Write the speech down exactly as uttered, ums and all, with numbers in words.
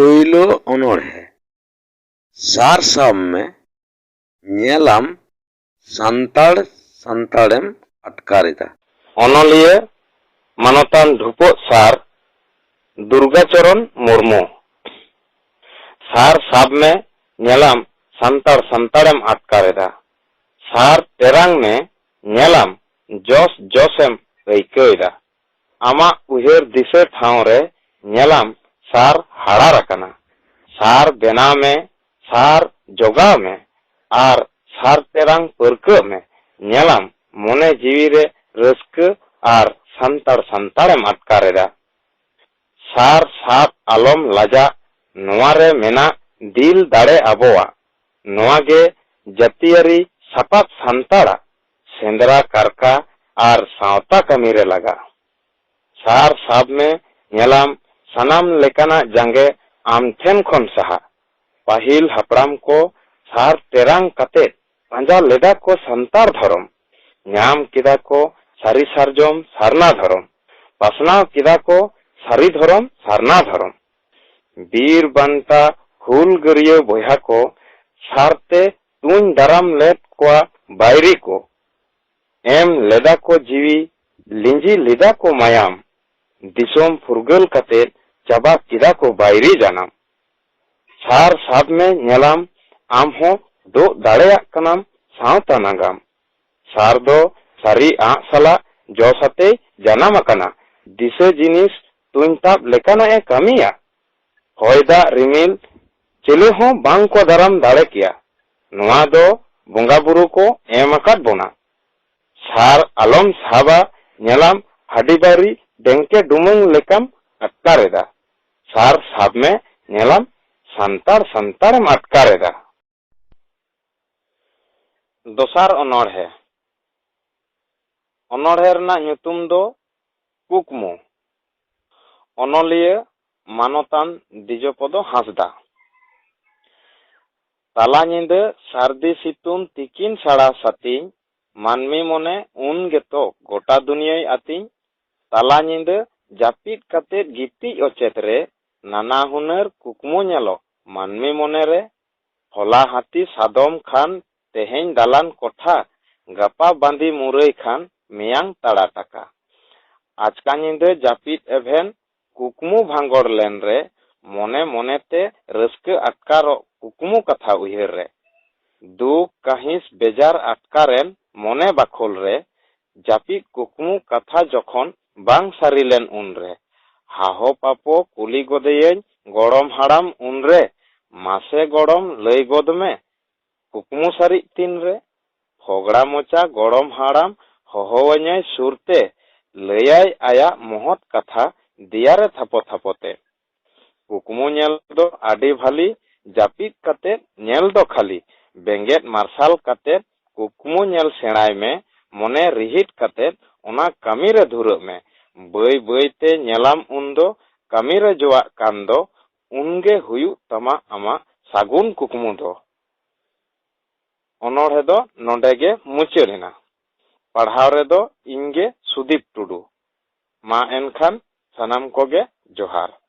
ᱯᱳᱭᱞᱳ ᱚᱱᱚᱬᱦᱮ, ᱥᱟᱨ ᱥᱟᱵ ᱢᱮ, ᱧᱮᱞᱟᱢ ᱥᱟᱱᱛᱟᱲ ᱥᱟᱱᱛᱟᱲᱮᱢ ᱟᱴᱠᱟᱨ ᱮᱫᱟ᱾ ᱚᱱᱚᱞᱤᱭᱟᱹ ᱢᱟᱱᱚᱛᱟᱱ ᱰᱷᱩᱯᱚᱜ ᱥᱟᱨ ᱫᱩᱨᱜᱟᱪᱚᱨᱚᱱ ᱢᱩᱨᱢᱩ᱾ ᱥᱟᱨ ᱥᱟᱵ ᱢᱮ, ᱧᱮᱞᱟᱢ ᱥᱟᱱᱛᱟᱲ ᱥᱟᱱᱛᱟᱲᱮᱢ ᱟᱴᱠᱟᱨ ᱮᱫᱟ᱾ ᱥᱟᱨ ᱴᱮᱨᱟᱝ ᱢᱮ, ᱧᱮᱞᱟᱢ ᱡᱚᱥ ᱡᱚᱥᱮᱢ ᱟᱹᱭᱠᱟᱹᱣ ᱮᱫᱟ᱾ ᱟᱢᱟᱜ ᱩᱭᱦᱟᱹᱨ ᱫᱤᱥᱟᱹ ᱴᱷᱟᱶ ᱨᱮ ᱧᱮᱞᱟᱢ ᱥᱟᱨ ᱦᱟᱲᱟᱨ ᱟᱠᱟᱱᱟ᱾ ᱥᱟᱨ ᱵᱮᱱᱟᱣ ᱢᱮ, ᱥᱟᱨ ᱡᱚᱜᱟᱣ ᱢᱮ, ᱟᱨ ᱥᱟᱨ ᱴᱮᱨᱟᱝ ᱯᱟᱹᱨᱠᱟᱹᱜ ᱢᱮ᱾ ᱧᱮᱞᱟᱢ ᱢᱚᱱᱮ ᱡᱤᱣᱤ ᱨᱮ ᱨᱟᱹᱥᱠᱟᱹ ᱟᱨ ᱥᱟᱱᱛᱟᱲ ᱥᱟᱱᱛᱟᱲᱮᱢ ᱟᱴᱠᱟᱨ ᱮᱫᱟ᱾ ᱥᱟᱨ ᱥᱟᱵ ᱟᱞᱚᱢ ᱞᱟᱡᱟᱜ, ᱱᱚᱣᱟ ᱨᱮ ᱢᱮᱱᱟᱜ ᱫᱤᱞ ᱫᱟᱲᱮ ᱟᱵᱚᱣᱟᱜ᱾ ᱱᱚᱣᱟ ᱜᱮ ᱡᱟᱹᱛᱤᱭᱟᱹᱨᱤ ᱥᱟᱯᱟᱵ ᱥᱟᱱᱛᱟᱲᱟᱜ, ᱥᱮᱸᱫᱽᱨᱟ ᱠᱟᱨᱠᱟ ᱟᱨ ᱥᱟᱶᱛᱟ ᱠᱟᱹᱢᱤ ᱨᱮ ᱞᱟᱜᱟᱜ᱾ ᱥᱟᱨ ᱥᱟᱵ ᱢᱮ, ᱧᱮᱞᱟᱢ ᱥᱟᱱᱟᱢ ᱞᱮᱠᱟᱱᱟᱜ ᱡᱟᱸᱜᱮ ᱟᱢ ᱴᱷᱮᱱ ᱠᱷᱚᱱ ᱥᱟᱦᱟ᱾ ᱯᱟᱹᱦᱤᱞ ᱦᱟᱯᱲᱟᱢ ᱠᱚ ᱥᱟᱨ ᱴᱮᱨᱟᱝ ᱠᱟᱛᱮ ᱯᱟᱸᱡᱟ ᱞᱮᱫᱟ ᱠᱚ ᱥᱟᱱᱛᱟᱲ ᱫᱷᱚᱨᱚᱢ᱾ ᱧᱟᱢ ᱠᱮᱫᱟ ᱠᱚ ᱥᱟᱹᱨᱤ ᱥᱟᱨᱡᱚᱢ ᱥᱟᱨᱱᱟ ᱫᱷᱚᱨᱚᱢ᱾ ᱯᱟᱥᱱᱟᱣ ᱠᱮᱫᱟ ᱠᱚ ᱥᱟᱹᱨᱤ ᱫᱷᱚᱨᱚᱢ ᱥᱟᱨᱱᱟ ᱫᱷᱚᱨᱚᱢ᱾ ᱵᱤᱨ ᱵᱟᱱᱴᱟ ᱦᱩᱞᱜᱟᱹᱨᱤᱭᱟᱹ ᱵᱚᱭᱦᱟ ᱠᱚ ᱥᱟᱨᱛᱮ ᱛᱩᱧ ᱫᱟᱨᱟᱢ ᱞᱮᱫ ᱠᱚᱣᱟ ᱵᱟᱹᱭᱨᱤ ᱠᱚ᱾ ᱮᱢ ᱞᱮᱫᱟ ᱠᱚ ᱡᱤᱣᱤ, ᱞᱤᱸᱡᱤ ᱞᱮᱫᱟ ᱠᱚ ᱢᱟᱭᱟᱢ᱾ ᱫᱤᱥᱚᱢ ᱯᱷᱩᱨᱜᱟᱹᱞ ᱠᱟᱛᱮ ᱪᱟᱵᱟ ᱠᱮᱫᱟ ᱠᱚ ᱵᱟᱹᱭᱨᱤ ᱡᱟᱱᱟᱢ᱾ ᱥᱟᱨ ᱥᱟᱵ ᱢᱮ ᱧᱮᱞᱟᱢ, ᱟᱢ ᱦᱚᱸ ᱫᱳᱜ ᱫᱟᱲᱮᱭᱟᱜ ᱠᱟᱱᱟᱢ ᱥᱟᱶᱛᱟ ᱱᱟᱜᱟᱢ᱾ ᱥᱟᱨ ᱫᱚ ᱥᱟᱹᱨᱤ ᱟᱸᱜ ᱥᱟᱞᱟᱜ ᱡᱚᱥ ᱟᱛᱮᱭ ᱡᱟᱱᱟᱢ ᱟᱠᱟᱱᱟ᱾ ᱫᱤᱥᱟᱹ ᱡᱤᱱᱤᱥ ᱛᱩᱧ ᱛᱟᱵ ᱞᱮᱠᱟᱱᱟᱜ ᱮ ᱠᱟᱹᱢᱤᱭᱟ᱾ ᱦᱚᱭ ᱫᱟᱜ ᱨᱤᱢᱤᱞ ᱪᱤᱞᱤ ᱦᱚᱸ ᱵᱟᱝ ᱠᱚ ᱫᱟᱨᱟᱢ ᱫᱟᱲᱮ ᱠᱮᱭᱟ᱾ ᱱᱚᱣᱟ ᱫᱚ ᱵᱚᱸᱜᱟ ᱵᱩᱨᱩ ᱠᱚ ᱮᱢ ᱟᱠᱟᱫ ᱵᱚᱱᱟ᱾ ᱥᱟᱨ ᱟᱞᱚᱢ ᱥᱟᱵᱟ, ᱧᱮᱞᱟᱢ ᱦᱟᱹᱰᱤ ᱵᱟᱹᱨᱤ ᱰᱮᱝᱠᱮ ᱰᱩᱢᱟᱹᱝ ᱞᱮᱠᱟᱢ ᱟᱴᱠᱟᱨ ᱮᱫᱟ᱾ ᱥᱟᱨ ᱥᱟᱵ ᱢᱮ, ᱧᱮᱞᱟᱢ ᱥᱟᱱᱛᱟᱲ ᱥᱟᱱᱛᱟᱲᱮᱢ ᱟᱴᱠᱟᱨ ᱮᱫᱟ᱾ ᱫᱚᱥᱟᱨ ᱚᱱᱚᱬᱦᱮ᱾ ᱚᱱᱚᱬᱦᱮ ᱨᱮᱱᱟᱜ ᱧᱩᱛᱩᱢ ᱫᱚ ᱠᱩᱠᱢᱩ᱾ ᱚᱱᱚᱞᱤᱭᱟᱹ ᱢᱟᱱᱚᱛᱟᱱ ᱫᱤᱡᱚᱯᱚᱫᱚ ᱦᱟᱸᱥᱫᱟ᱾ ᱛᱟᱞᱟ ᱧᱤᱫᱟᱹ ᱥᱟᱹᱨᱫᱤ ᱥᱤᱛᱩᱝ ᱛᱤᱠᱤᱱ ᱥᱟᱲᱟ ᱥᱟᱹᱛᱤᱧ, ᱢᱟᱹᱱᱢᱤ ᱢᱚᱱᱮ ᱩᱱ ᱜᱮᱛᱚ ᱜᱚᱴᱟ ᱫᱩᱱᱤᱭᱟᱹᱭ ᱟᱹᱛᱤᱧ᱾ ᱛᱟᱞᱟ ᱧᱤᱫᱟᱹ ᱡᱟᱹᱯᱤᱫ ᱠᱟᱛᱮᱫ ᱜᱤᱛᱤᱡ ᱚᱪᱮᱛ ᱨᱮ, ᱱᱟᱱᱟ ᱦᱩᱱᱟᱹᱨ ᱠᱩᱠ ᱠᱩᱠᱢᱩ ᱧᱮᱞᱚᱜ ᱢᱟᱹᱱᱢᱤ ᱢᱚᱱᱮᱨᱮ᱾ ᱦᱚᱞᱟ ᱦᱟᱹᱛᱤ ᱥᱟᱫᱚᱢ ᱠᱷᱟᱱ ᱛᱮᱦᱮᱧ ᱫᱟᱞᱟᱱ ᱠᱚᱴᱷᱟ, ᱜᱟᱯᱟ ᱵᱟᱸᱫᱤ ᱢᱩᱨᱟᱹᱭ ᱠᱷᱟᱱ ᱢᱮᱭᱟᱝ ᱛᱟᱲᱟ ᱴᱟᱠᱟ᱾ ᱟᱪᱠᱟ ᱧᱤᱫᱟᱹ ᱡᱟᱹᱯᱤᱫ ᱮᱵᱷᱮᱱ ᱠᱩᱠᱢᱩ ᱵᱷᱟᱸᱜᱚᱲ ᱞᱮᱱ ᱨᱮ, ᱢᱚᱱᱮ ᱢᱚᱱᱮᱛᱮ ᱨᱟᱹᱥᱠᱟᱹ ᱟᱴᱠᱟᱨᱚᱜ ᱠᱩᱠᱢᱩ ᱠᱟᱛᱷᱟ ᱩᱭᱦᱟᱹᱨ ᱨᱮ᱾ ᱫᱩᱠ ᱠᱟᱹᱦᱤᱥ ᱵᱮᱡᱟᱨ ᱟᱴᱠᱟᱨᱮᱱ ᱢᱚᱱᱮ ᱵᱟᱠᱷᱳᱞ ᱨᱮ, ᱡᱟᱹᱯᱤᱫ ᱠᱩᱠᱢᱩ ᱠᱟᱛᱷᱟ ᱡᱚᱠᱷᱚᱱ ᱵᱟᱝ ᱥᱟᱹᱨᱤ ᱞᱮᱱ ᱩᱱᱨᱮ᱾ ᱦᱟᱦᱚ ᱯᱟᱯᱚ ᱠᱩᱞᱤ ᱜᱚᱫᱮᱭᱟᱹᱧ ᱜᱚᱲᱚᱢ ᱦᱟᱲᱟᱢ ᱩᱱᱨᱮ, ᱢᱟᱥᱮ ᱜᱚᱲᱚᱢ ᱞᱟᱹᱭ ᱜᱚᱫ ᱢᱮ, ᱠᱩᱠᱢᱩ ᱥᱟᱹᱨᱤᱜ ᱛᱤᱱᱨᱮ? ᱯᱷᱚᱜᱽᱲᱟ ᱢᱚᱪᱟ ᱜᱚᱲᱚᱢ ᱦᱟᱲᱟᱢ ᱦᱚᱦᱚᱣᱟᱹᱧᱟᱹᱭ ᱥᱩᱨᱛᱮ, ᱞᱟᱹᱭᱟᱭ ᱟᱭᱟᱜ ᱢᱚᱦᱚᱛ ᱠᱟᱛᱷᱟ ᱫᱮᱭᱟᱨᱮ ᱛᱷᱟᱯᱚ ᱛᱷᱟᱯᱚ ᱛᱮ᱾ ᱠᱩᱠᱢᱩ ᱧᱮᱞ ᱫᱚ ᱟᱹᱰᱤ ᱵᱷᱟᱞᱤ, ᱡᱟᱹᱯᱤᱫ ᱠᱟᱛᱮ ᱧᱮᱞ ᱫᱚ ᱠᱷᱟᱹᱞᱤ, ᱵᱮᱸᱜᱮᱫ ᱢᱟᱨᱥᱟᱞ ᱠᱟᱛᱮ ᱠᱩᱠᱢᱩ ᱧᱮᱞ ᱥᱮᱬᱟᱭ ᱢᱮ, ᱢᱚᱱᱮ ᱨᱤᱦᱤᱴ ᱠᱟᱛᱮ ᱚᱱᱟ ᱠᱟᱹᱢᱤ ᱨᱮ ᱫᱷᱩᱨᱟᱹᱜ ᱢᱮ᱾ ᱵᱟᱹᱭ ᱵᱟᱹᱭ ᱛᱮ ᱧᱮᱞᱟᱢ ᱩᱱᱫᱚ ᱠᱟᱹᱢᱤ ᱨᱮ ᱡᱚᱣᱟᱜ ᱠᱟᱱ ᱫᱚ, ᱩᱱᱜᱮ ᱦᱩᱭᱩᱜ ᱛᱟᱢᱟ ᱟᱢᱟᱜ ᱥᱟᱹᱜᱩᱱ ᱠᱩᱠᱢᱩ ᱫᱚ᱾ ᱚᱱᱚᱬᱦᱮ ᱫᱚ ᱱᱚᱰᱮ ᱜᱮ ᱢᱩᱪᱟᱹᱫ ᱮᱱᱟ᱾ ᱯᱟᱲᱦᱟᱣ ᱨᱮᱫᱚ ᱤᱧ ᱜᱮ ᱥᱩᱫᱤᱯ ᱴᱩᱰᱩ᱾ ᱢᱟ ᱮᱱᱠᱷᱟᱱ ᱥᱟᱱᱟᱢ ᱠᱚᱜᱮ ᱡᱚᱦᱟᱨ᱾